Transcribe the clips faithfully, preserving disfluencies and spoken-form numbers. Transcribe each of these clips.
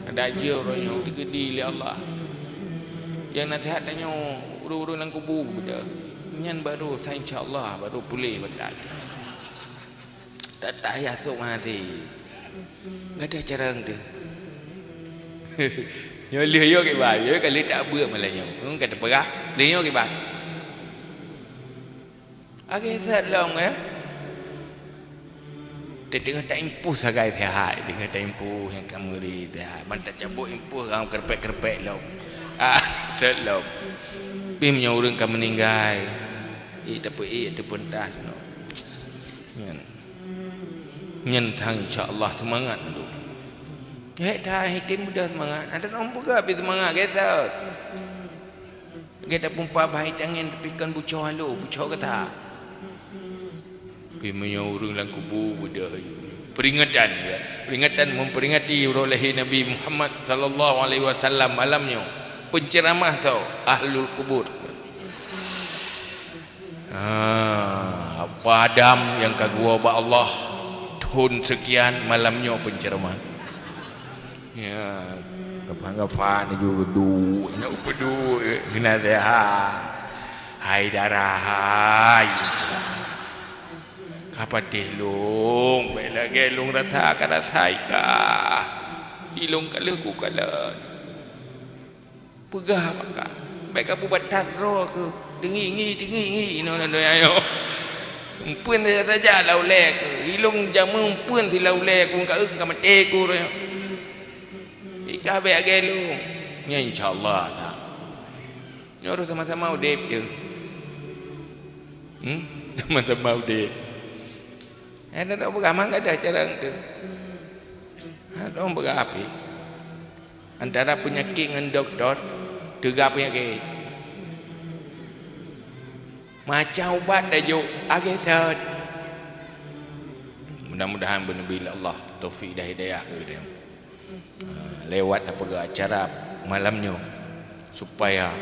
Adak jeuet uroe nyoe digeudi lé Allah. Nyang naseuhat tanyoe ureuëng-ureuëng lam kubu beudôh. Nyan baru sa insya Allah baru puléh batat. Tak tahiah sôk hase. Gadoh carông teuh. Nyoe lheueh yoh kiban, yoh ka lheueh tak beuet malam nyoe. Nyoe ka teupeugah, lheueh nyoe kiban. Lagée that lom, ya. Teungoh taimpôh sagai seuhat, teungoh taimpôh nyang ka meuri seuhat. Man tacabok impôh ram keureupeuk-keureupeuk lom. Ah, that lom. Pih meunyoe ureuëng ka meuninggai, eh, tapeuék ateueh peuntas nyoe. Nyan. Nyan thang insya Allah seumangat tu. Hek that item mudah seumangat. Ada orang buka pih seumangat, gesot. Gata pumpa bah itangen tapi kon bucoe halo, bucoe gata. Tapi meunyoe ureuëng lam kubu beudôh. Peringatan, ya. Peringatan memperingati uroe lahé Nabi Muhammad sallallahu alaihi wasallam malam nyoe. Penceramah tau ahlul kubur. Ah, padam nyang ka geuwoe bak Allah thon seukian malam nyoe penceramah. Ya, kapan-kapan ju geuduek, nak peuduek keunan sehat. Hai darah hai. Ka patéh lôn, bék lagée lôn rasa ka rasa i kah. Ilôn ka leuku kalon. Peugah bak kah. Bék ka bubatat droe keuh. Teungi-ngi, teungi-ngi inoe dan donya nyoe. Umpeuen saja-saja lau lé keuh. Ilôn jameun umpeuen si lau lé keuh ka eueng ka maté keuh roh nyoe. Ikah bék agée lôn. Nyan insya Allah that. Nyoe roh sama-sama udeb je. Hmm? Sama-sama udeb. Eh, tak tahu peugah mangga dah cara tu. Ha, dong peugah api. Antara penyakit ngon doktor, tiga penyakit. Macam ubat tajok, agak sat. Mudah-mudahan beuneubri lé Allah taufik dan hidayah keu geutanyoe. Ha, lewat tapeugah acara malam nyoe, supaya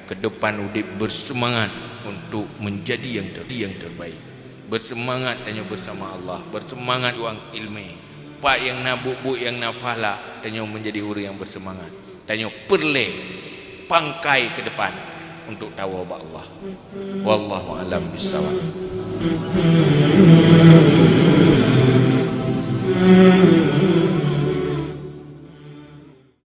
ke depan udeb bersemangat untuk menjadi yang ter-, yang terbaik. Bersemangat tanyoe bersama Allah, bersemangat juang ilmu. Pat nyang na buet-buet nyang na pahala, tanyoe menjadi ureuëng yang bersemangat. Tanyoe peureulée pangkai ke depan untuk tawoe bak Allah. Wallahu a'lam bissawab.